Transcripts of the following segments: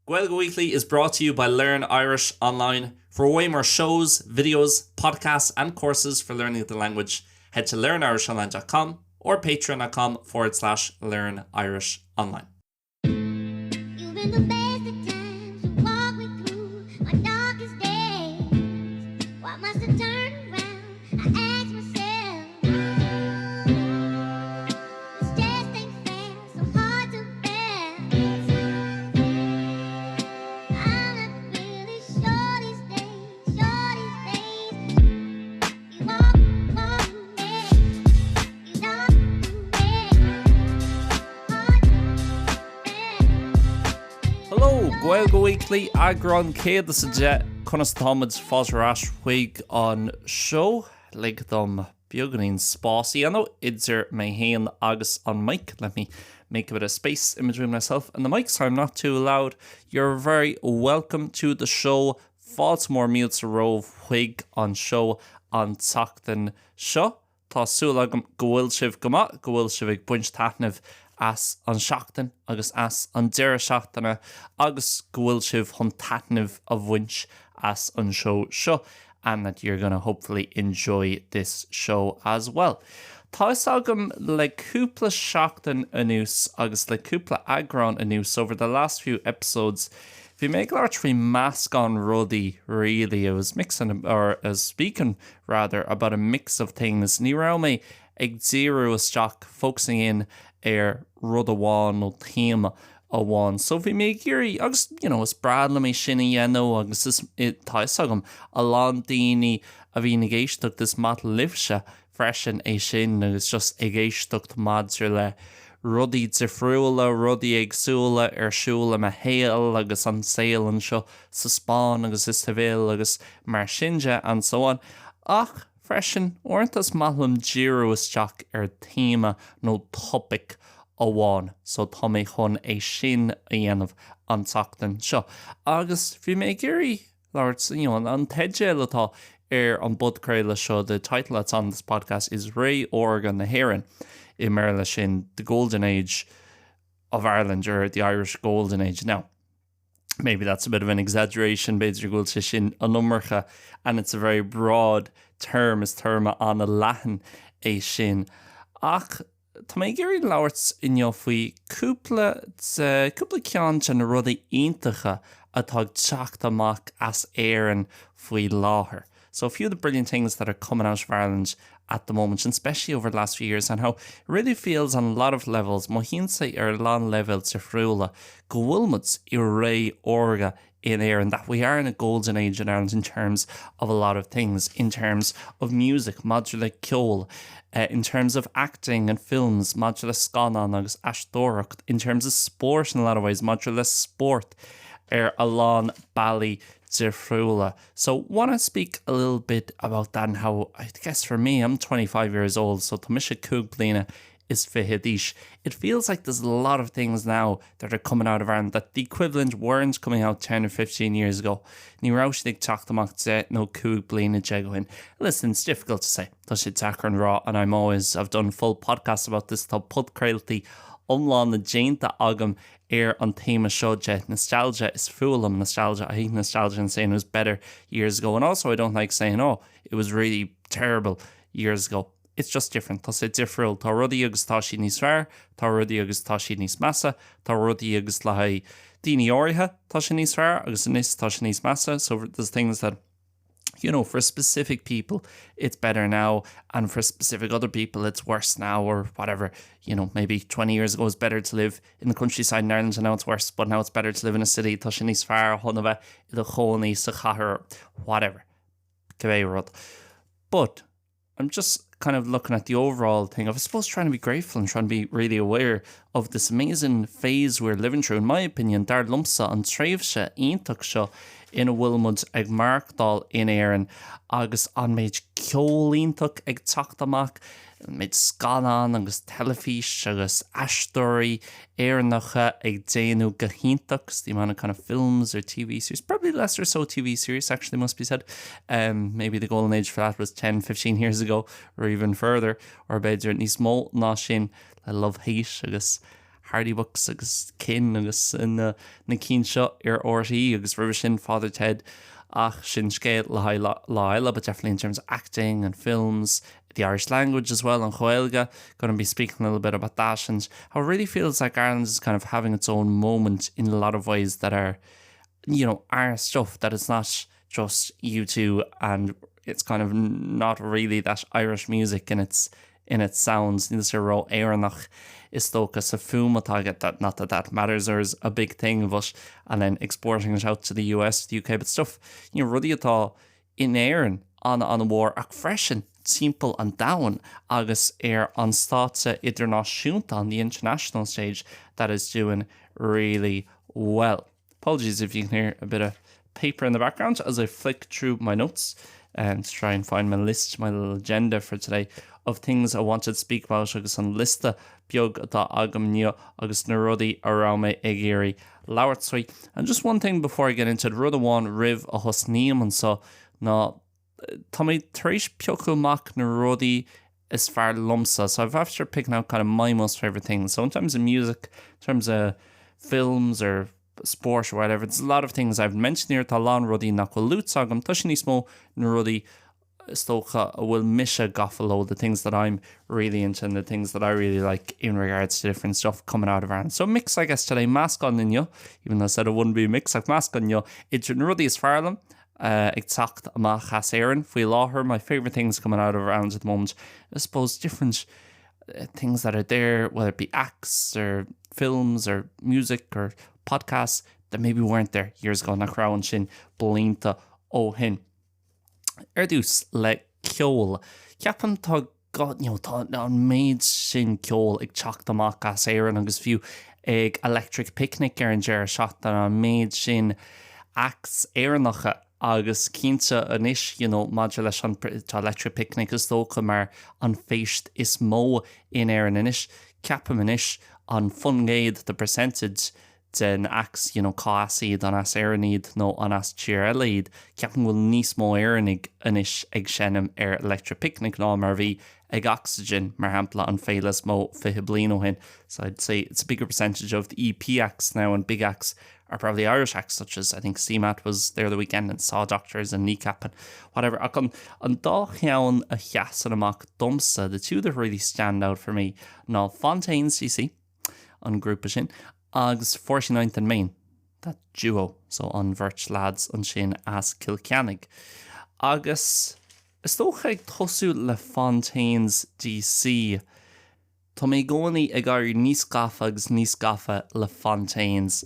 Gaeilge Weekly is brought to you by Learn Irish Online. For way more shows, videos, podcasts and courses for learning the language, head to learnirishonline.com or patreon.com forward slash learn Irish online. You've been the best of times to walk me through my darkest days. Why must I turn around? I ask myself. This just ain't fair, so hard to bear. I'm not really sure these days, sure these days. You walk, walk me, you don't me. Hard to bear. Hello, Gaeilge Weekly, eagrán 110, conas atáimid? Fáilte ar ais chuig an seó. Lig dom beagáinín spás a dhéanamh idir mé féin agus an mic, let me make a bit of space in between myself and the mic so I'm not too loud. You're very welcome to the show. Fáilte mór mílte romhaibh chuig an seó an tseachtain seo. Tá súil agam go bhfuil sibh go maith, go bhfuil sibh ag baint taitnimh as an seachtain agus as an deireadh seachtaine agus go bhfuil sibh chun taitneamh a bhaint as an seó seo and that you're gonna hopefully enjoy this show as well. Tá fhios agam le cúpla seachtain anuas agus le cúpla eagrán anuas over the last few episodes bhí mé ag labhairt faoi meascán rudaí really I was mixing or I was speaking rather about a mix of things ní raibh mé ag díriú isteach focusing in ar rud amháin nó téama amháin. So bhí mé ag iarraidh, agus you know is breá liom é sin a dhéanamh agus is, tá fhios agam, a lán daoine a bhíonn ag éisteacht is maith libhse freisin é sin agus just ag éisteacht maidir le rudaí difriúla, rudaí éagsúla ar siúl i mo shaol agus an saol anseo sa Spáinn agus i Seville agus mar sin de and so on. Ach Freisin, uaireanta is maith liom díriú isteach ar téama nó topaic amháin so tá mé chun é sin a dhéanamh an tseachtain seo. Agus bhí mé ag iarraidh labhairt, you know, an teideal atá ar an bpodchraoladh seo, the title that's on this podcast is Ré Órga na hÉireann, i mBéarla sin The Golden Age of Ireland or The Irish Golden Age. Now, maybe that's a bit of an exaggeration, b'fhéidir go bhfuil sé sin an iomarca and it's a very broad term, is téarma an-leathan é sin. Ach tá mé ag iarraidh labhairt inniu faoi cúpla de, cúpla ceann de na rudaí iontacha atá ag teacht amach as Éirinn faoi láthair. So a few of the brilliant things that are coming out of Ireland at the moment and especially over the last few years and how it really feels on a lot of levels, mothaíonn sé ar a lán leibhéal difriúla go bhfuil muid i ré órga in Éirinn, that we are in a golden age in Ireland in terms of a lot of things, in terms of music, maidir le ceol, in terms of acting and films, maidir le scannán agus aisteoireacht, in terms of sport in a lot of ways, maidir le spórt ar a lán bealaí difriúla. So wanna speak a little bit about that and how I guess for me I'm 25 years old so tá mise cúig bliana is fiche d'aois. It feels like there's a lot of things now that are coming out of Ireland that the equivalent weren't coming out 10 or 15 years ago. Ní raibh siad ag teacht amach deich nó cúig bliana déag ó shin. Listen, it's difficult to say. Tá sé deacair a rá and I'm always, I've done full podcasts about this, tá podchraoltaí iomlána déanta agam ar an téama seo de nostalgia, is fuath liom nostalgia, I hate nostalgia and saying it was better years ago and also I don't like saying oh, it was really terrible years ago. It's just different, tá sé difriúil, tá rudaí agus tá siad níos fearr, tá rudaí agus tá siad níos measa, tá rudaí agus le haghaidh daoine áirithe tá sé níos fearr agus anois tá sé níos measa, so there's things that you know, for specific people it's better now and for specific other people it's worse now or whatever, you know, maybe 20 years ago it was better to live in the countryside in Ireland and now it's worse, but now it's better to live in a city, tá sé níos fearr chun a bheith i do chónaí sa chathair, whatever, cibé rud. But I'm just kind of looking at the overall thing of I suppose trying to be grateful and trying to be really aware of this amazing phase we're living through, in my opinion, dar liomsa an tréimhse iontach seo ina bhfuil muid ag maireachtáil in Éirinn agus an méid ceol iontach ag teacht amach, an méid scannán agus teilifís agus aisteoirí Éireannacha ag déanamh go hiontach, the amount of kind of films or TV series, probably lesser so TV series actually must be said, um, maybe the golden age for that was 10, 15 years ago or even further, or b'fhéidir níos mó ná sin le Love Hate agus. Hardy Bucks agus Kin agus na na cinn seo ar RTÉ agus roimhe sin Father Ted ach sin scéal le haghaidh lá eile but definitely in terms of acting and films, the Irish language as well, an Ghaeilge, going to be speaking a little bit about that and how it really feels like Ireland is kind of having its own moment in a lot of ways that are you know, our stuff that it's not just U2 and it's kind of not really that Irish music in its in its sounds níl sé ró-Éireannach is dócha sa fuaim atá aige that not that that matters or is a big thing but and then exporting it out to the US the UK but stuff you know rudaí atá in Éirinn an-an-mhór ach freisin timpeall an domhain agus ar an stáitse idirnáisiúnta on the international stage that is doing really well. Apologies if you can hear a bit of paper in the background as I flick through my notes and to try and find my list, my little agenda for today of things I wanted to speak about agus an liosta beag atá agam inniu agus na rudaí a raibh mé ag iarraidh labhairt faoi. And just one thing before I get into it, rud amháin roimh a thosnaím anseo ná tá mé tar éis piocadh amach na rudaí is fearr liomsa. So I've after picking out kind of my most favourite things. So in terms of music, in terms of films or sport or whatever, there's a lot of things I've mentioned here, tá a lán rudaí nach bhfuil luaite agam, tá sé níos mó na rudaí is dócha a bhfuil mise gafa leo, the things that I'm really into and the things that I really like in regards to different stuff coming out of Ireland. So mix I guess today, meascán inniu, even though I said it wouldn't be a mix, ach meascán inniu idir na rudaí is fearr liom, ag teacht amach as Éirinn faoi láthair, my favourite things coming out of Ireland at the moment, I suppose different things that are there, whether it be acts or films or music or podcasts that maybe weren't there years ago, nach raibh ansin blianta ó shin. Ar dtús, le ceol. Ceapaim tá God, you know, tá an méid sin ceoil ag teacht amach as Éirinn agus fiú ag Electric Picnic ar an deireadh seachtaine, an méid sin acts Éireannacha agus cinnte anois, you know, maidir leis an, tá Electric Picnic is dócha mar an féist is mó in Éirinn anois, ceapaim anois, an faoin gcéad, the percentage den acts, you know, cá as iad, an as Éirinn iad nó an as tír eile iad, ceapaim go bhfuil níos mó Éireannaigh anois ag seinm ar Electric Picnic ná mar a bhí ag Oxygen, mar shampla, an féile is mó 20 bliain ó shin. So I'd say it's a bigger percentage of the EP acts now and big acts are probably Irish acts such as I think CMAT was there the weekend and Saw Doctors and Kneecap and whatever. Ach an, an dá cheann a sheasann amach domsa, the two that really stand out for me, ná Fontaines DC, an grúpa sin, agus Forty Ninth and Main, that duo, so an bheirt lads ansin as Cill Cheannaigh. Agus is dócha ag tosú le Fontaines DC, tá mé i gcónaí ag éirí níos gafa agus níos gafa le Fontaines.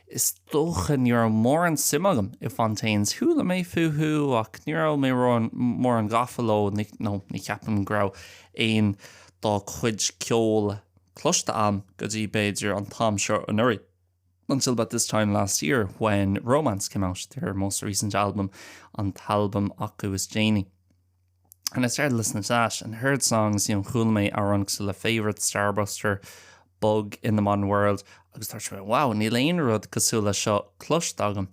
Is dócha ní raibh mórán suim agam i Fontaines, chuala mé fúthu ach ní raibh mé mórán gafa leo, nó ní cheapaim go raibh aon dá gcuid ceoil cloiste a'm go dtí b'fhéidir an t-am seo anuraidh. Until about this time last year when Romance came out, their most recent album, an t-albam acu is déanaí. And I started listening to that and heard songs, you know, chuala mé amhráin cosúil le Favourite, Starbuster, Bug in the Modern World agus dúirt mé, wow, níl aon rud cosúil le seo cloiste agam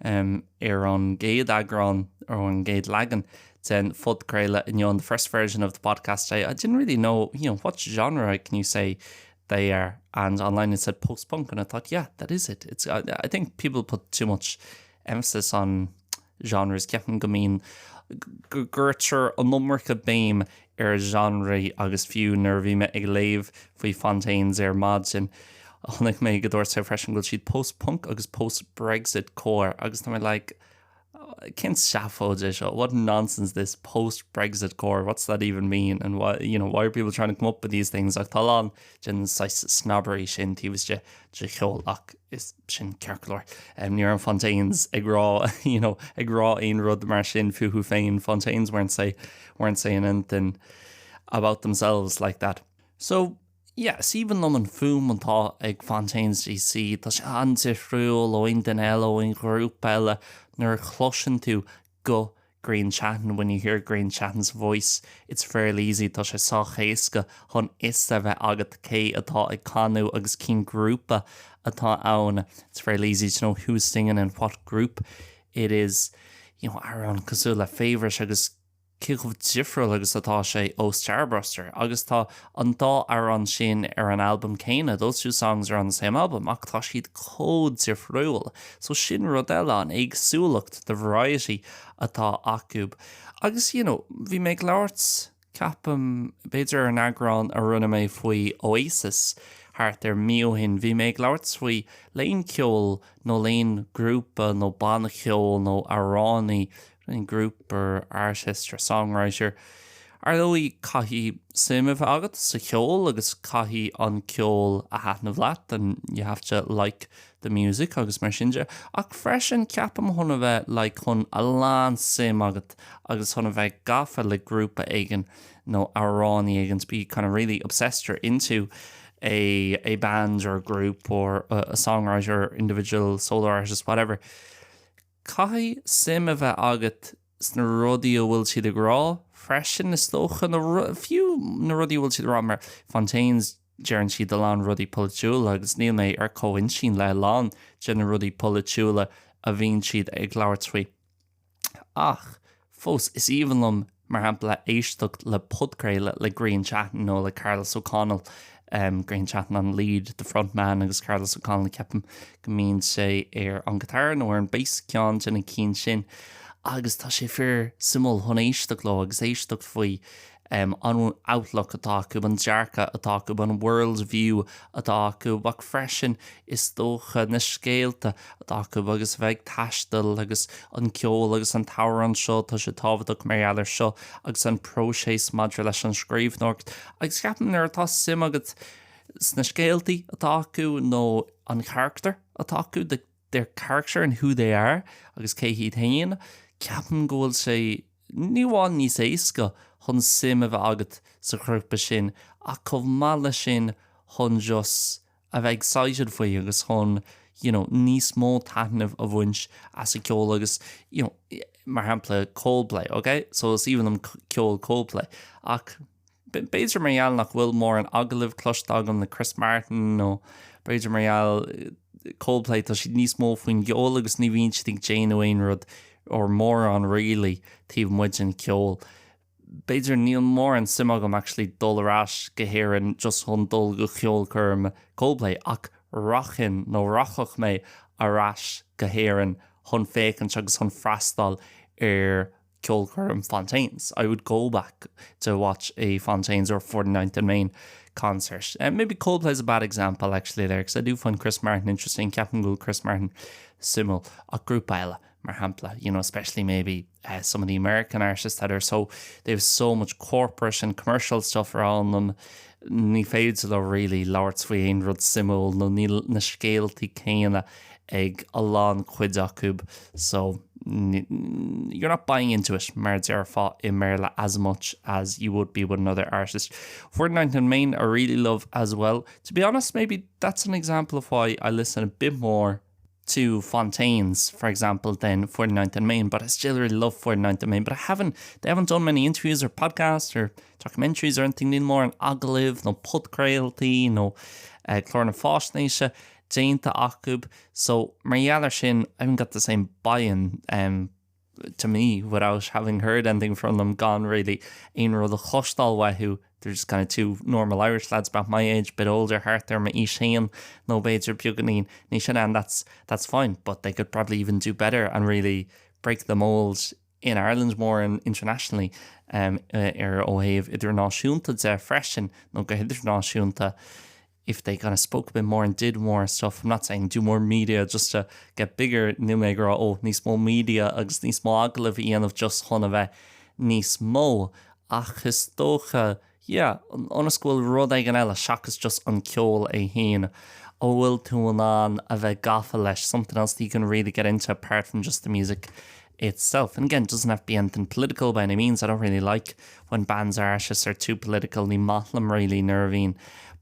um, ar an gcéad eagrán ar an gcéad leagan den phodchraoladh inniu, on the first version of the podcast I, I didn't really know, you know, what genre can you say they are and online it said post-punk and I thought, yeah, that is it. It's, I, I think people put too much emphasis on genres ceapaim go mbíonn go gcuirtear an iomarca béim ar genres agus fiú nuair a bhí mé ag léamh faoi Fontaines ar maidin chonaic mé go dúirt sé freisin go bhfuil siad post-punk agus post-Brexit core agus tá mé like cén seafóid é seo? What nonsense this post-Brexit core, what's that even mean and why, you know, why are people trying to come up with these things? Ach tá a lán den saghas snobbery sin taobh istigh de cheol ach is sin ceart go leor. Um, ní raibh Fontaines ag rá, you know, ag rá aon rud mar sin fúthu féin. Fontaines weren't say, weren't saying anything about themselves like that. So, Yeah, is aoibhinn liom an fuaim atá ag Fontaines DC, tá sé an-difriúil ó aon duine eile, ó aon ghrúpa eile. Nuair a chloiseann tú guth Grian Chatten, when you hear Grian Chatten's voice, it's fairly easy, tá sé sách éasca chun fhios a bheith agat cé atá ag canadh agus cén grúpa atá ann. It's fairly easy to know who's singing and what group it is. You know, amhrán cosúil le Favourite agus. cé chomh difriúil agus atá sé ó Starburster agus tá an dá amhrán sin ar an albam céanna, those two songs are on the same album, ach tá siad chomh difriúil. So sin rud eile, an éagsúlacht, the variety atá acu. Agus you know, bhí mé ag labhairt, ceapaim, b'fhéidir ar an eagrán a rinne mé faoi Oasis thart ar mí ó shin, bhí mé ag labhairt faoi le haon ceol nó le haon grúpa nó banna ceoil nó amhránaí an group or artist or songwriter. Ar ndóigh, caithfidh suim a bheith agat sa cheol agus caithfidh an ceol a thaitneamh leat and you have to like the music agus mar sin de. Ach freisin, ceapaim chun a bheith like chun a lán suim agat agus chun a bheith gafa le grúpa éigin nó amhránaí éigin to be kind of really obsessed or into a a band or a group or a, a songwriter or individual solo artist, whatever. Caithfidh suim a bheith agat sna rudaí a bhfuil siad ag rá freisin, is dócha, na, fiú na rudaí a bhfuil siad ag rá, mar Fontaines, deireann siad a lán rudaí polaitiúla agus níl mé ar comhintinn le a lán de na rudaí polaitiúla a bhíonn siad ag labhairt faoi. Ach fós, is aoibhinn liom, mar shampla, éisteacht le podchraoladh le Grian Chatten nó le Carlos O'Connell, Grian Chatten an lead, the front man, agus Carlos O'Connell, ceapaim go mbíonn sé ar an guitar nó ar an bass, ceann de na cinn sin. Agus tá sé fíor suimiúil chun éisteacht leo agus éisteacht faoi an outlook atá acu, an dearcadh atá acu, an world view atá acu ach freisin is dócha na scéalta atá acu agus a bheith ag taisteal agus an ceol agus an t-amhrán seo, tá sé tábhachtach mar gheall ar seo agus an próiseas maidir leis an scríbhneoireacht agus ceapaim nuair atá suim agat sna scéaltaí atá acu nó an charachtar atá acu, the their character and who they are agus cé hiad féin, ceapaim go bhfuil sé ní amháin níos éasca chun suim a bheith agat sa ghrúpa sin ach chomh maith leis sin chun just a bheith excited faoi agus chun you know níos mó taitneamh a bhaint as an gceol agus you know mar shampla Coldplay, ok? So is aoibhinn liom ceol Coldplay ach B'fhéidir mar gheall nach bhfuil mórán agallamh cloiste agam le Chris Martin nó b'fhéidir mar gheall Coldplay tá siad níos mó faoin gceol agus ní bhíonn siad ag déanamh aon rud or mórán really taobh amuigh den cheol. B'fhéidir níl mórán suim agam actually dul ar ais go hÉirinn just chun dul go cheolchoirm Coldplay ach rachainn nó rachadh mé ar ais go hÉirinn chun féachaint agus chun freastal ar ceolchoirm Fontaines. I would go back to watch a Fontaines or 49th and Main concert. And maybe Coldplay is a bad example actually there because I do find Chris Martin interesting. Ceapaim go bhfuil Chris Martin suimiúil ach grúpa eile mar shampla, you know, especially maybe uh, some of the American artists that are so they have so much corporate and commercial stuff around them. Ní féidir leo really labhairt faoi aon rud suimiúil nó níl na scéaltaí céanna ag a lán cuid acu so you're not buying into it mar a déarfá i mBéarla as much as you would be with another artist. 49th and Main I really love as well. To be honest maybe that's an example of why I listen a bit more to Fontaines for example than 49th and Main but I still really love 49th and Main but I haven't they haven't done many interviews or podcasts or documentaries or anything níl mórán agallamh nó podchraoltaí nó uh, cláir faisnéise déanta acu so mar gheall ar sin I haven't got the same buy-in um, to me without having heard anything from them gan really aon rud a chloisteáil uathu they're just kind of two normal Irish lads about my age bit older thart ar m'aois féin nó b'fhéidir beagáinín níos sine and that's that's fine but they could probably even do better and really break the mold in Ireland more and internationally um, ar ó thaobh idirnáisiúnta de freisin nó go hidirnáisiúnta if they kind of spoke a bit more and did more stuff, I'm not saying do more media just to get bigger, níl mé ag rá ó níos mó media agus níos mó agallamh a dhéanamh just chun a bheith níos mó ach is dócha yeah, ionas go bhfuil rud éigin eile seachas just an ceol é féin a bhfuil tú in ann a bheith gafa leis, something else that you can really get into apart from just the music itself. And again, it doesn't have to be anything political by any means. I don't really like when bands or artists are too political. Ní maith liom really nuair a bhíonn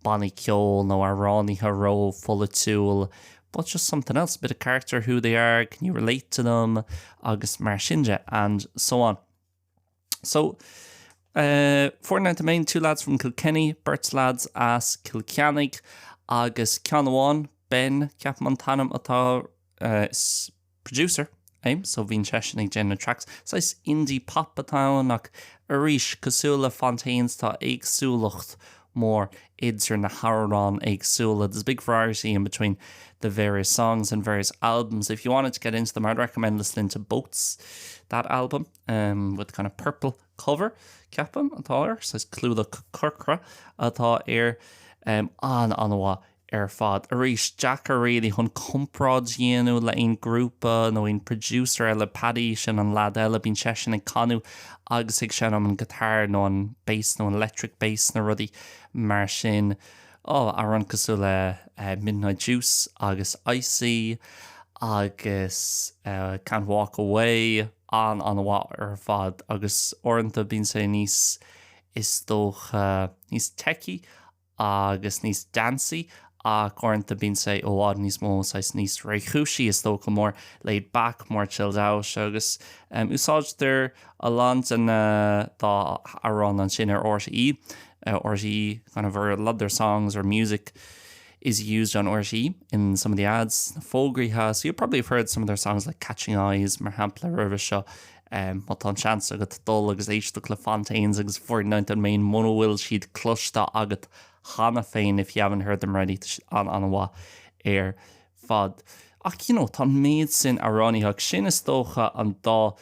bannaí ceoil nó amhránaithe ró-pholaitiúil. But just something else, a bit of character, who they are, can you relate to them, agus mar sin de, and so on. So, uh, 49th and Main, two lads from Kilkenny, beirt lads as Cill Chainnigh, agus ceann amháin, Ben, ceapaim an t-ainm atá uh, producer. É, so bíonn seisean ag déanamh na tracks. Saghas indie pop atá ann ach arís, cosúil le Fontaines tá éagsúlacht mór idir na hamhráin éagsúla. There's a big variety in between the various songs and various albums. If you wanted to get into them, I'd recommend listening to Boats, that album um, with kind of purple cover, ceapaim, atá air, saghas clúdach corcra atá air um, an-an-mhaith ar fad. Arís, deacair really chun comparáid a dhéanamh le aon grúpa nó aon producer eile, Paddy, sin an leaid eile, bíonn seisean ag canadh agus ag seinm an guitar nó an bass nó an electric bass nó rudaí mar sin. Ó, amhráin cosúil le Midnight Juice agus Icy agus Can't Walk Away, an-an-mhaith ar fad agus uaireanta bíonn sé níos, is dócha, níos techy agus níos dancy ach uaireanta bíonn sé i bhfad níos mó saghas níos réchúisí is dócha, more laid back, more chilled out agus úsáidtear a lán de na dá amhrán ansin ar RTÉ, RTÉ kind of a lot of their songs or music is used on RTÉ in some of the ads, na fógraíthe, so you probably have heard some of their songs like Catching Eyes mar shampla roimhe seo. Má tá an seans agat dul agus éisteacht le Fontaines agus 49th and Main muna bhfuil siad cloiste agat cheana féin if you haven't heard them already, tá siad an-an-mhaith ar fad. Ach you know, tá an méid sin amhránaithe ach sin is dócha an dá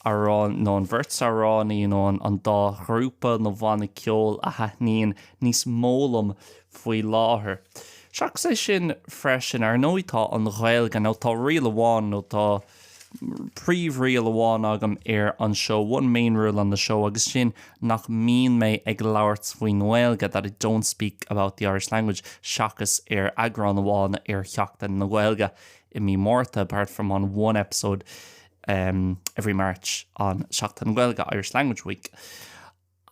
amhrán nó an bheirt amhránaí nó an dá ghrúpa nó bhanna ceoil a thaitníonn níos mó liom faoi láthair. Seachas é sin freisin, ar ndóigh tá an Ghaeilge nó tá riail amháin nó tá príomhriail amháin agam ar an seó, one main rule on the show, agus sin nach mbíonn mé ag labhairt faoin nGaeilge, that I don't speak about the Irish language, seachas ar eagrán amháin ar Sheachtain na Gaeilge i mí Márta, apart from on one episode um, every March on Seachtain na Gaeilge, Irish Language Week.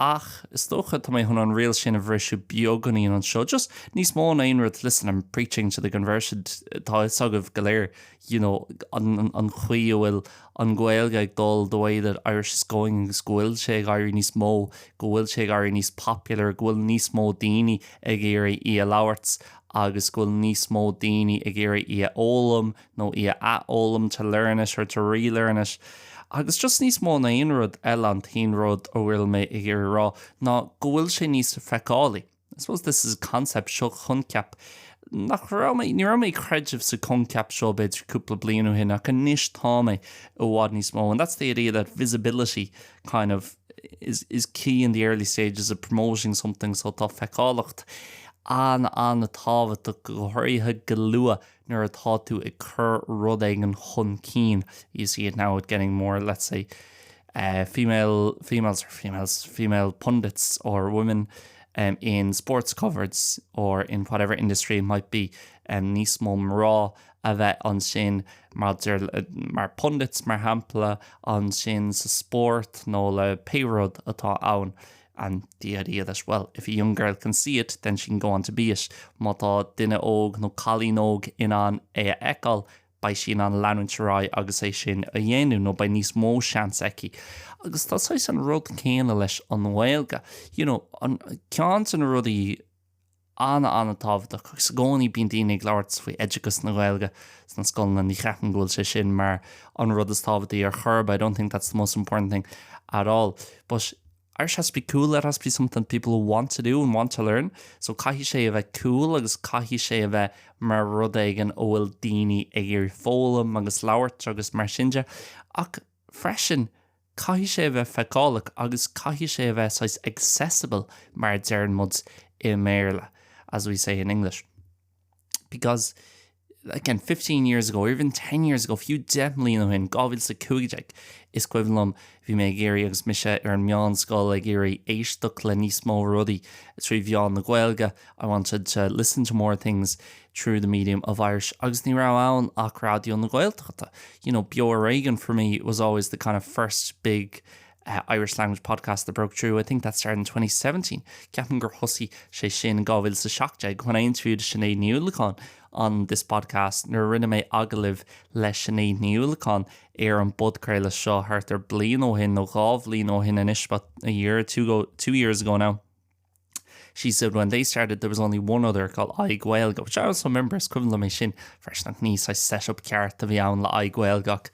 Ach is dócha tá mé chun an riail sin a bhriseadh beagáinín anseo. Just níos mó ná aon rud, listen, I'm preaching to the converted, tá a fhios agaibh go léir, you know, an, an chaoi a bhfuil an Ghaeilge ag dul, the way that Irish is going agus go bhfuil sé ag éirí níos mó, go bhfuil sé ag éirí níos popular, go bhfuil níos mó daoine ag iarraidh í a labhairt agus go bhfuil níos mó daoine ag iarraidh í a fhoghlaim nó í a athfhoghlaim, to learn it or to relearn it. Agus just níos mó ná aon rud eile an t-aon rud a bhfuil mé ag iarraidh rá ná go bhfuil sé níos feiceálaí. I suppose this is a concept, seo coincheap nach raibh mé, ní raibh mé ag creideamh sa choincheap seo b'fhéidir cúpla bliain ó shin ach anois tá mé i bhfad níos mó and that's the idea that visibility kind of is, is key in the early stages of promoting something so tá feiceálacht an-an-tábhachtach go háirithe go luath nuair atá tú ag cur rud éigin chun cinn, you see it now with getting more, let's say, uh, female, females or females, female pundits or women um, in sports coverage or in whatever industry it might be, um, níos mó mná a bheith ansin maidir mar pundits mar shampla ansin sa spórt nó le pé rud atá ann. And the idea that, well, if a young girl can see it, then she can go on to be it. Má tá duine óg nó cailín óg in ann é a fheiceáil, beidh sí in ann leanúint ar aghaidh agus é sin a dhéanamh, nó beidh níos mó seans aici. Agus tá saghas an rud céanna leis an nGaeilge. You know, an ceann de na rudaí an-an-tábhachtach agus i gcónaí bíonn daoine ag labhairt faoi oideachas na Gaeilge sna scoileanna, ní cheapaim go bhfuil sé sin mar an rud is tábhachtaí ar chor ar bith, I don't think that's the most important thing at all. But Irish has to be cool, it has to be something people want to do and want to learn, so caithfidh sé a bheith cool agus caithfidh sé a bheith mar rud éigin a bhfuil daoine ag iarraidh foghlaim agus labhairt agus mar sin de. Ach freisin, Caithfidh sé a bheith feiceálach agus caithfidh sé a bheith saghas accessible mar a deireann muid i mBéarla, as we say in English. Because, again, 15 years ago, or even 10 years ago, fiú 10 mbliana ó shin, 2015, is cuimhin liom, bhí mé ag iarraidh agus mise ar an meánscoil ag iarraidh éisteacht le níos mó rudaí trí mheán na Gaeilge, I wanted to listen to more things through the medium of Irish agus ní raibh ann ach Raidió na Gaeltachta. You know, Beo Ar Éigean for me was always the kind of first big uh, Irish language podcast that broke through. I think that started in 2017. Ceapaim gur thosaigh sé sin in 2017 when I interviewed Sinéad Ní Uallacháin on this podcast nuair a rinne mé agallamh le Sinéad Ní Uallacháin ar an bpodchraoladh seo thart ar bliain ó shin nó dhá bhliain ó shin anois about a year or two, go, years ago now. She said when they started there was only one other called iGaeilge, which I also remember is cuimhin liom é sin freisin ach ní saghas setup ceart a bhí ann le iGaeilge ach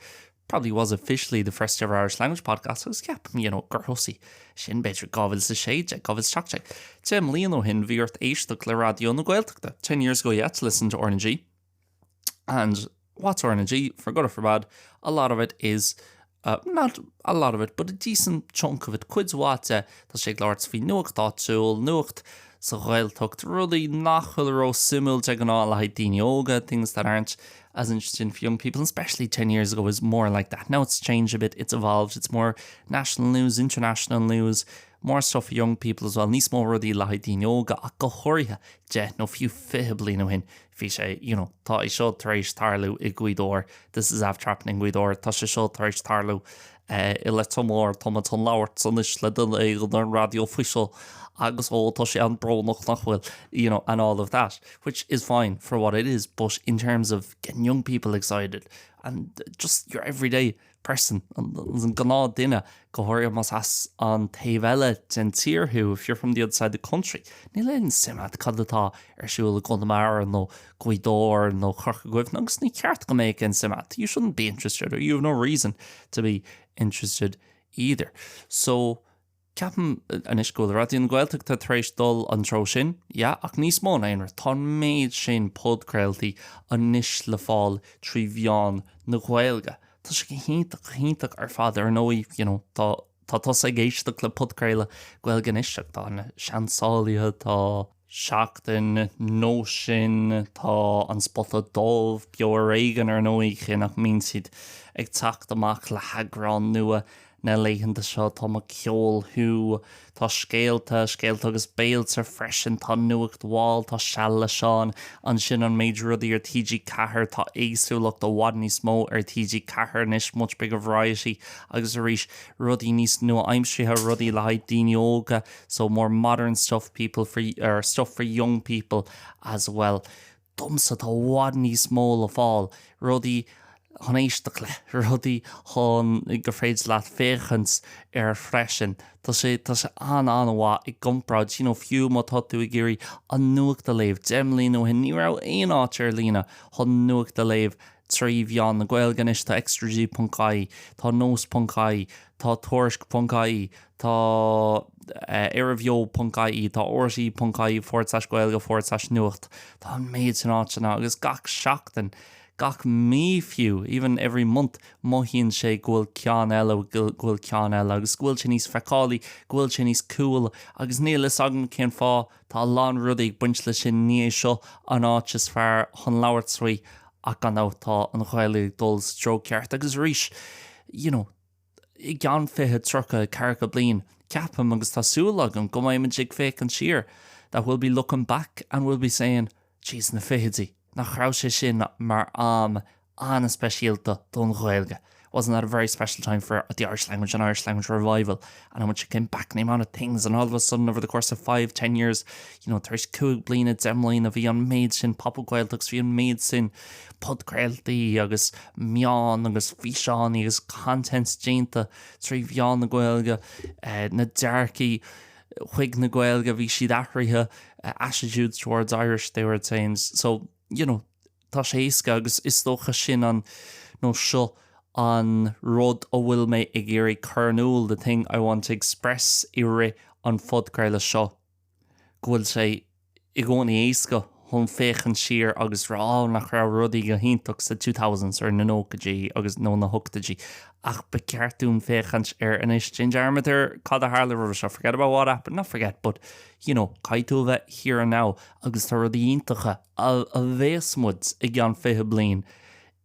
Probably was officially the first ever Irish language podcast agus ceapaim, you know, gur thosaigh sin b'fhéidir 2016, 2017. 10 mbliana ó shin bhí ort éisteacht le Raidió na Gaeltachta. 10 years ago you had to listen to RnaG and what's RnaG, for good or for bad, a lot of it is uh, not a lot of it, but a decent chunk of it, cuid mhaith de, tá sé ag labhairt faoi nuacht áitiúil, nuacht sa Ghaeltacht, rudaí nach bhfuil ró-suimiúil de ghnáth le haghaidh daoine óga, things that aren't as interesting for young people, especially 10 years ago was more like that. Now it's changed a bit, it's evolved, it's more national news, international news, more stuff for young people as well, níos mó rudaí le haghaidh daoine óga ach go háirithe 10 nó fiú 20 bliain ó shin bhí sé, you know, tá é seo tar éis tarlú i Gaoth Dobhair, this is after happening Gaoth Dobhair, tá sé seo tar éis tarlú i Leitir Móir, tá muid chun labhairt anois le duine éigin ar an raidió faoi seo agus ó tá sé an-bhrónach nach bhfuil, you know, and all of that, which is fine for what it is, but in terms of getting young people excited and just your everyday person, an gnáthduine, go háirithe más as an taobh eile den tír thú, if you're from the other side of the country, níl aon suim agat cad atá ar siúl i gConamara nó Gaoth Dobhair nó Corca Dhuibhne agus ní ceart go mbeadh aon suim agat, you shouldn't be interested or you have no reason to be interested either. So, ceapaim anois go bhfuil Raidió na Gaeltachta tar éis dul an treo sin, yeah, ach níos mó ná aon rud, tá an méid sin podchraoltaí anois le fáil trí mheán na Gaeilge. Tá sé go hiontach, go hiontach ar fad. Ar ndóigh, you know, tá tá tusa ag éisteacht le podchraoladh Gaeilge anois ach tá na Seansálaithe, tá Seachtain, Nóisin, tá An Spota Dubh, Beo Ar Éigean ar ndóigh, cé nach mbíonn siad ag teacht amach le heagrán nua na laethanta seo, tá Mo Cheol Thú, tá Scéalta, Scéalta agus Béilte freisin, tá Nuacht Mhall, tá Seal le Seán, ansin an méid rudaí ar TG4, tá éagsúlacht i bhfad níos mó ar TG4 anois, much bigger variety, agus arís rudaí níos nua-aimseartha, rudaí le haghaidh daoine óga. So more modern stuff people for, or stuff for young people as well. Domsa tá i bhfad níos mó le fáil, rudaí chun éisteacht le, rudaí chun gur féidir leat féachaint air freisin. Tá sé, tá sé an-an-mhaith i gcomparáid, you know, fiú má tá tú ag iarraidh an nuacht a léamh, 10 mbliana ó shin ní raibh aon áit ar líne chun nuacht a léamh trí mheán na Gaeilge anois, tá extraG ponc ie, tá nós ponc ie, tá tuairisc ponc ie, Tá Éirebheo ponc ie, tá rte ponc ie forward slash Gaeilge forward slash nuacht. Tá an méid sin áiteanna agus gach seachtain, gach mí fiú, even every month, mothaíonn sé go bhfuil ceann eile, go bhfuil ceann eile agus go bhfuil sé níos feiceálaí, go bhfuil sé níos cool agus níl fhios agam cén fáth, tá a lán rudaí ag baint leis sin, ní hé seo an áit is fearr chun labhairt faoi ach gan dabht tá an Ghaeilge ag dul sa treo ceart agus arís, you know, i gceann 20, 30, 40 bliain, ceapaim agus tá súil agam go mbeimid ag féachaint siar, that we'll be looking back and we'll be saying, jeez, na fichidí, nach raibh sé sin mar am an-speisialta don Ghaeilge? Wasn't that a very special time for the Irish language and Irish language revival and how much it came back and the amount of things and all of a sudden over the course of five, ten years, you know, tar éis cúig bliana, 10 mbliana, bhí an méid sin Pop-Up Gaeltacht, bhí an méid sin podchraoltaí agus meáin agus físeáin agus content déanta trí mheán na Gaeilge, na dearcaí chuig na Gaeilge, bhí siad athraithe, attitudes towards Irish, they were changed. So, you know, tá sé éasca agus is dócha sin an, nó seo an rud a bhfuil mé ag iarraidh cur in iúl, the thing I want to express i rith an phodchraoladh seo, go bhfuil sé i gcónaí éasca chun féachaint siar agus rá oh nach raibh rudaí go hiontach sa two thousands or na nóchaidí agus nó na hochtóidí ach ba cheart dúinn féachaint air anois. Déan dearmad ar cad a tharla roimhe seo, forget about what happened, not forget but you know caithfidh tú a bheith here and now agus tá rudaí iontacha a bheas muid i gceann 20 bliain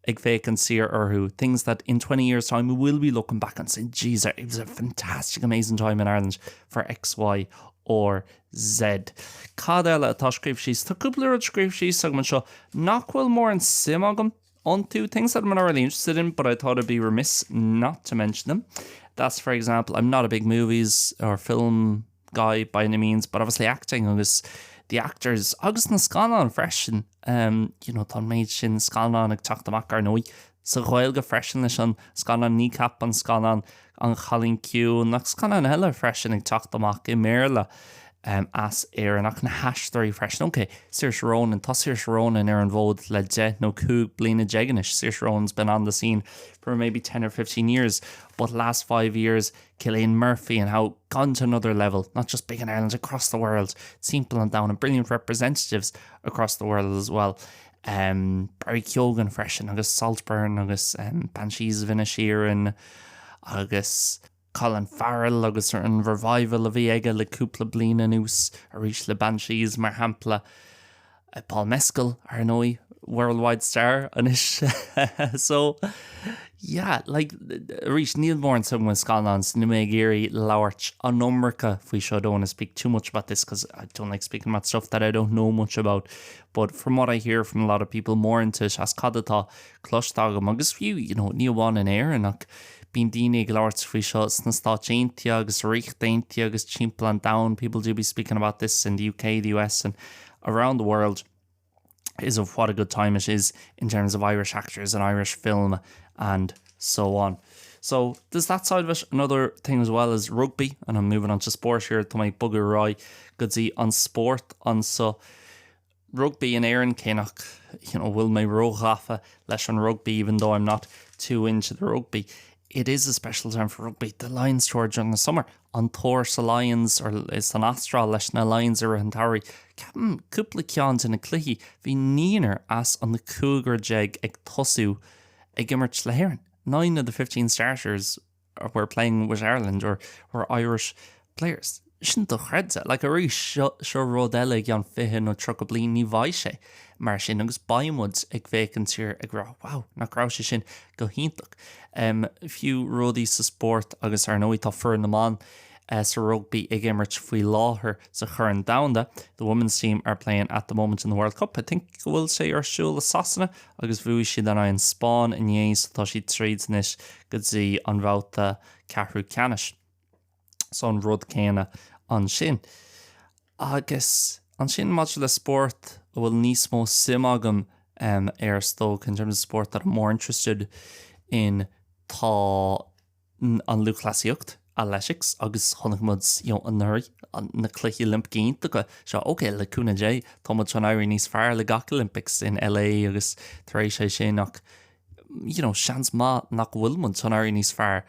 ag féachaint siar orthu, things that in 20 years time we will be looking back and saying jeez it was a fantastic amazing time in Ireland for X, Y or Z. Cad eile atá scríofa síos? Tá cúpla rud scríofa síos agam anseo nach bhfuil mórán suim agam iontu, things that I'm not really interested in but I thought it'd be remiss not to mention them. That's for example, I'm not a big movies or film guy by any means but obviously acting agus the actors agus na scannáin freisin um, you know, tá an méid sin scannán ag teacht amach ar ndóigh sa Ghaeilge freisin leis an scannán Kneecap an scannán An Cailín Ciúin ach scannáin eile freisin ag teacht amach i mBéarla. As Éirinn ach na haisteoirí freisin. Ok, Saoirse Ronan, tá Saoirse Ronan ar an bhfód le 10 nó 15 bliana anois, Saoirse Ronan's been on the scene for maybe 10 or 15 years, but last 5 years, Cillian Murphy and how gone to another level, not just big in Ireland, across the world, timpeall an domhain and brilliant representatives across the world as well. Um, Barry Keoghan freisin agus Saltburn agus um, Banshees of Inisherin agus Colin Farrell agus an revival a bhí aige le cúpla bliain anuas, arís le Banshees mar shampla. Paul Mescal, ar ndóigh, worldwide star anois. So, yeah, like, arís, níl mórán suim agam i scannáin, so níl mé ag iarraidh labhairt an iomarca faoi seo, I don't want to speak too much about this because I don't like speaking about stuff that I don't know much about, but from what I hear from a lot of people more into it, as cad atá cloiste agam agus fiú, you know, ní amháin in Éirinn ach bíonn daoine ag labhairt faoi seo sna Stáit Aontaithe agus sa Ríocht Aontaithe agus timpeall an domhain, people do be speaking about this in the UK, the US and around the world is of what a good time it is in terms of Irish actors and Irish film and so on. So there's that side of it. Another thing as well is rugby and I'm moving on to sport here tá mé ag bogadh ar aghaidh go dtí an spórt anso. Rugbaí in Éirinn, cé nach you know bhfuil mé róghafa leis an rugbaí even though I'm not too into the rugby, it is a special time for rugby, the Lions tour during the summer, an tour sa Lions or san Astráil leis na Lions i rith an tsamhraidh. Ceapaim cúpla ceann de na cluichí, bhí naonúr as an 15 ag tosú ag imirt le hÉirinn, 9 of the 15 starters were playing with Ireland or were Irish players. Sin dochreidte. Like arís, seo, seo rud eile i gceann 20 nó 30 bliain ní bheidh sé mar sin agus beidh muid ag féachaint siar ag rá wow, nach raibh sé sin go hiontach. Um, fiú rudaí sa spórt agus ar ndóigh tá foireann na mban uh, sa rugbaí ag imirt faoi láthair sa Chorn Domhanda. The women's team are playing at the moment in the World Cup. I think go bhfuil sé ar siúl i Sasana agus bhuaigh siad in aghaidh an Spáinn inné so tá siad tríd anois go dtí an bhabhta ceathrú ceannais. So an rud céanna ansin. Agus ansin maidir le spórt a bhfuil níos mó suim agam air is dócha in terms of sport that I'm more interested in tá an lúthchleasaíocht, athletics, agus chonaic muid you know anuraidh na Cluichí Oilimpeacha iontacha seo, ok, le cúnamh Dé, tá muid chun éirí níos fearr le gach Olympics in LA agus tar éis é sin ach you know seans maith nach bhfuil muid chun éirí níos fearr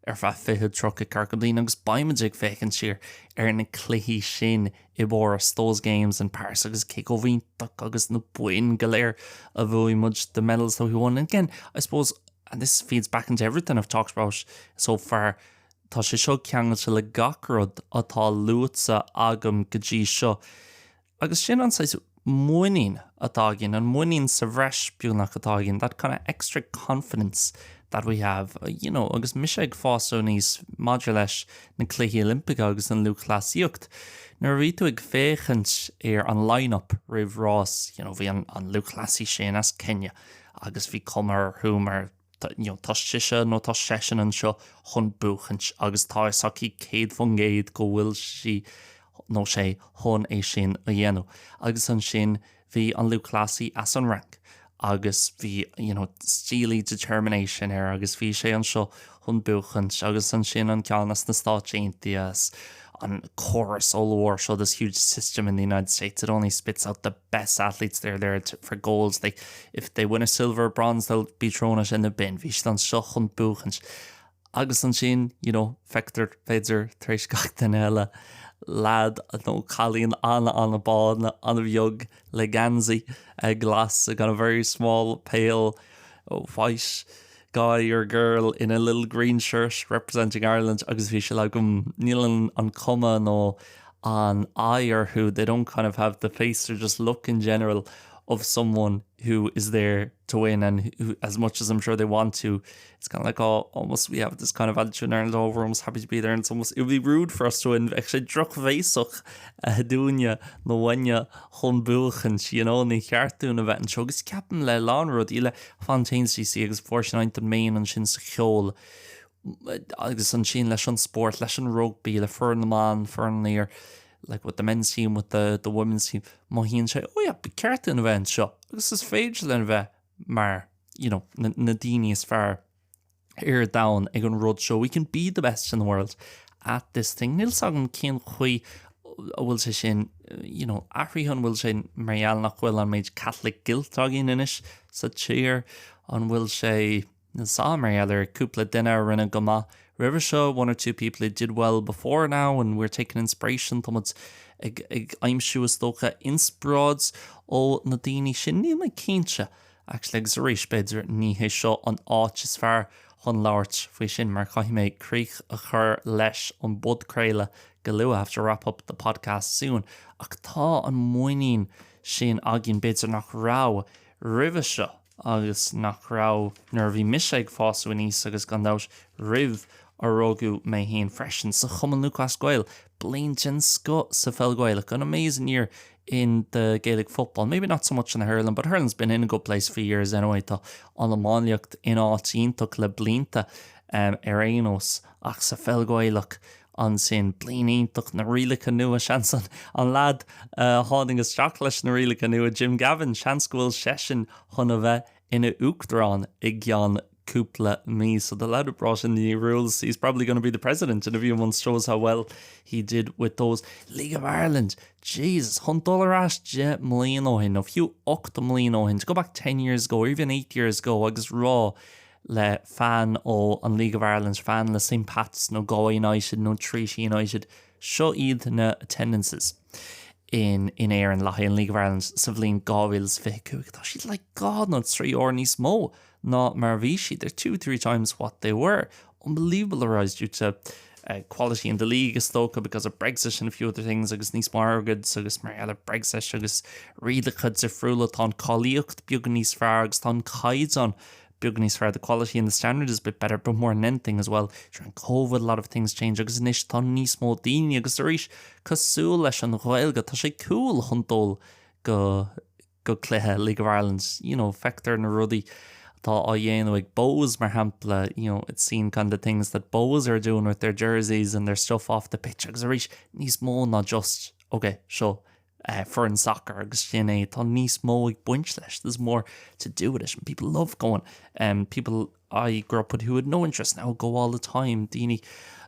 ar feadh 20, 30, 40 bliain agus beidh muid ag féachaint siar ar na cluichí sin i bPáras, those games in Paris agus cé chomh iontach agus na boinn go léir a bhuaigh muid, the medals that we won. And again, I suppose, and this feeds back into everything I've talked about so far, tá sé seo ceangailte le gach rud atá luaite agam go dtí seo. Agus sin an saghas muinín atá againn, an muinín sa bhreis beagnach atá againn, that kind of extra confidence that we have, you know, agus mise ag fás aníos maidir leis na Cluichí Oilimpeacha agus an lúthchleasaíocht, nuair a bhí tú ag féachaint ar an line-up roimh rás, you know, bhí an, an lúthchleasaí sin as Kenya agus bhí cuma orthu mar you know, tá sise nó tá seisean anseo chun buachaint agus tá fhios aici 100% go bhfuil sí nó sé chun é sin a dhéanamh. Agus ansin bhí an lúthchleasaí as an Fhrainc agus bhí you know, steely determination air agus bhí sé anseo chun buachaint agus ansin an ceann as na Stáit Aontaithe as an córas ollmhór seo this huge system in the United States it only spits out the best athletes they're there to, for goals they if they win a silver or bronze they'll be thrown it in the bin bhí siad anseo chun buachaint agus ansin you know feictear b'fhéidir tar éis gach duine eile leaid nó cailín an-an-bhán an-bheag le geansaí glas a kind of very small pale white guy or girl in a little green shirt representing Ireland agus bhí sé like níl an, an cuma nó an aghaidh orthu they don't kind of have the face or just look in general of someone who is there to win and who, as much as I'm sure they want to it's kind of like oh almost we have this kind of attitude in Ireland oh we're almost happy to be there and it's almost it would be rude for us to win bheadh sé drochbhéasach eh, dúinne nó uainne chun buachaint you know ní cheart dúinn a bheith anseo agus ceapaim le lán rudaí le Fontaines DC agus fuair sin roinnt den méin ansin sa cheol agus ansin leis an spórt, leis an rugbaí, le foireann na mban, foireann na bhfear, like with the men's team, with the, the women's team, mothaíonn sé, oh yeah, ba ceart dúinn a bheith anseo agus is féidir linn a bheith mar, you know, na, na daoine is fearr ar domhan ag an rud seo. We can be the best in the world at this thing. Níl 's agam cén chaoi An bhfuil sé sin, you know, athraithe? An bhfuil sé mar gheall nach bhfuil an méid Catholic guilt againn anois sa tír? An bhfuil sé, níl 's a'm, mar gheall ar cúpla duine a rinne go maith roimhe seo, one or two people who did well before now and we're taking inspiration, tá muid ag, ag aimsiú is dócha inspioráid ó na daoine sin? Níl mé cinnte actually agus arís b'fhéidir ní hé seo an áit is fearr chun labhairt faoi sin mar caithfidh mé críoch a chur leis an bpodchraoladh go luath, have to wrap up the podcast soon, ach tá an muinín sin againn b'fhéidir nach raibh roimhe seo agus nach raibh nuair a bhí mise ag fás aníos agus gan dabht roimh a rugadh mé féin freisin sa Chumann Lúthchleas Gael, bliain den scoth sa pheil Ghaelach, an amazing year in the Gaelic football, maybe not so much in the hurling, but hurling's been in a good place for years anyway, tá an iománaíocht in áit iontach le blianta ar aon nós ach sa pheil Ghaelach ansin, bliain iontach, na rialacha nua, seans an an leaid a tháinig isteach leis na rialacha nua, Jim Gavin, seans go bhfuil seisean chun a bheith ina uachtarán i gceann cúpla mí. So the lad who brought in the new rules, he's probably going to be the president in a few months, shows how well he did with those. League of Ireland, Jesus, chun dul ar ais 10 mbliana ó shin, nó fiú 8 mbliana ó shin, to go back 10 years ago or even 8 years ago agus rá le fan ó an League of Ireland, fan le St Pat's nó Galway United nó Treaty United, seo iad na attendances in in Éirinn le haghaidh an League of Ireland sa bhliain 2025. Tá siad like dhá nó trí uair níos mó ná mar a bhí siad. They're 2, 3 times what they were. Unbelievable rise due to uh, quality in the league is dócha because of Brexit and a few other things agus níos mó airgid agus mar gheall ar Brexit agus rialacha difriúla tá an cáilíocht beag níos fearr agus tá an caighdeán beag níos fearr the quality and the standard is a bit better but more than anything as well during COVID a lot of things change agus anois tá níos mó daoine agus arís cosúil leis an Ghaeilge tá sé cool chun dul go go cluiche League of Ireland you know feictear na rudaí atá á dhéanamh ag Bohs mar shampla you know it's seen kind of things that Bohs are doing with their jerseys and their stuff off the pitch agus arís níos mó ná just ok seo eh, foireann sacair agus sin é tá níos mó ag baint leis there's more to do with it and people love going um, people I grew up with who had no interest now go all the time daoine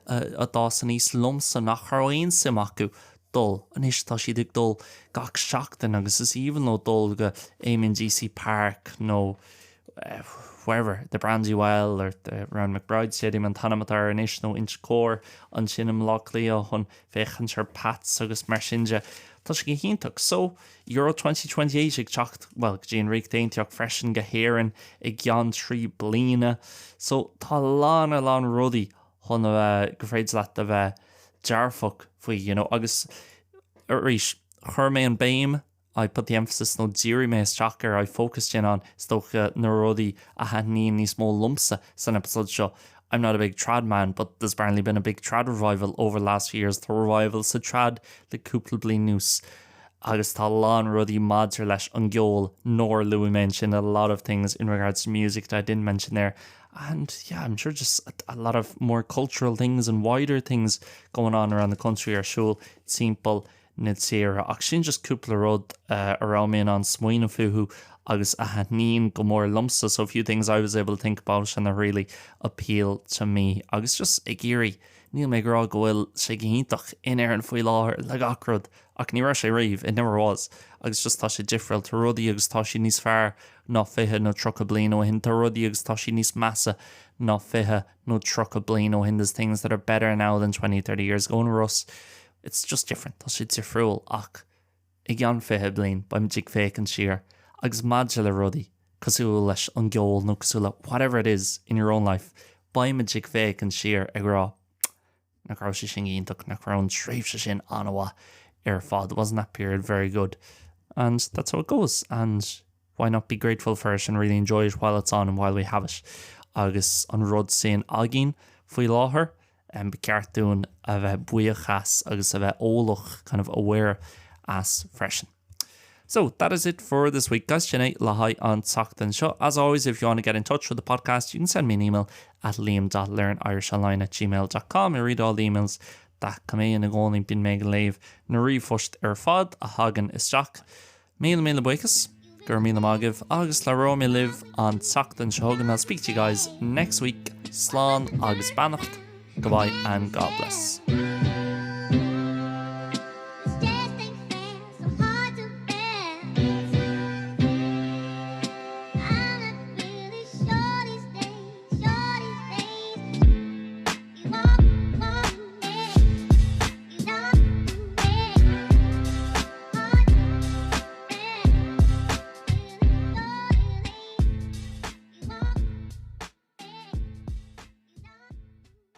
uh, a d'fhás aníos liomsa nach raibh aon suim acu dul anois tá siad ag dul gach seachtain agus is aoibhinn leo dul go Eamonn Deacy Park nó uh, wherever, the Brandywell or the Ryan McBride Stadium an t-ainm atá air anois nó Inse Chór ansin i mBaile Átha Cliath chun féachaint ar Pats agus mar sin de. Tá sé go hiontach. So, Euro 2028 ag teacht, bhuel, go dtí an Ríocht Aontaithe freisin go hÉirinn i gceann 3 bliana. So, tá a lán, a lán rudaí chun a bheith, gur féidir leat a bheith dearfach faoi, you know, agus arís, chuir mé an béim I put the emphasis nó dhírigh mé isteach ar I focused in on is dócha na rudaí a thaitníonn níos mó liomsa san eipeasóid seo. I'm not a big trad man but there's apparently been a big trad revival over the last few years tá revival sa trad le cúpla bliain anuas agus tá a lán rudaí maidir leis an gceol nár luaigh mé ansin a lot of things in regards to music that I didn't mention there and yeah I'm sure just a, a lot of more cultural things and wider things going on around the country ar siúl timpeall na tíre. Ach sin just cúpla rud a raibh mé in ann smaoineamh fúthu agus a thaitníonn go mór liomsa, so a few things I was able to think about and that really appeal to me. Agus just ag iarraidh, níl mé ag rá go bhfuil sé go hiontach in Éirinn faoi láthair le gach rud, ach ní raibh sé riamh, it never was. Agus just tá sé difriúil, tá rudaí agus tá siad níos fearr ná 20 nó 30 bliain ó shin, tá rudaí agus tá siad níos measa ná 20 nó 30 bliain ó shin, there's things that are better now than 20, 30 years ago and Russ, It's just different, tá sé difriúil ach i gceann 20 bliain beimid ag féachaint siar agus maidir le rudaí cosúil leis an gceol nó cosúil le whatever it is in your own life, beimid ag féachaint siar ag rá nach raibh sé sin iontach, nach raibh an tréimhse sin an-mhaith ar fad, wasn't that period very good? And that's how it goes and why not be grateful for it and really enjoy it while it's on and while we have it agus an rud sin againn faoi láthair. Ba cheart dúinn a bheith buíoch as agus a bheith eolach, kind of aware, as freisin. So, that is it for this week guys, sin é le haghaidh an tseachtain seo. As always, if you want to get in touch with the podcast, you can send me an email at liam.learnirishonline at gmail.com. I read all the emails that come in i gcónaí bíonn mé ag léamh na ríomhphoist ar fad a thagann isteach. Míle míle buíochas, go raibh míle maith agaibh agus labhróidh mé libh an tseachtain seo chugainn. I'll speak to you guys next week. Slán agus beannacht. Goodbye and God bless.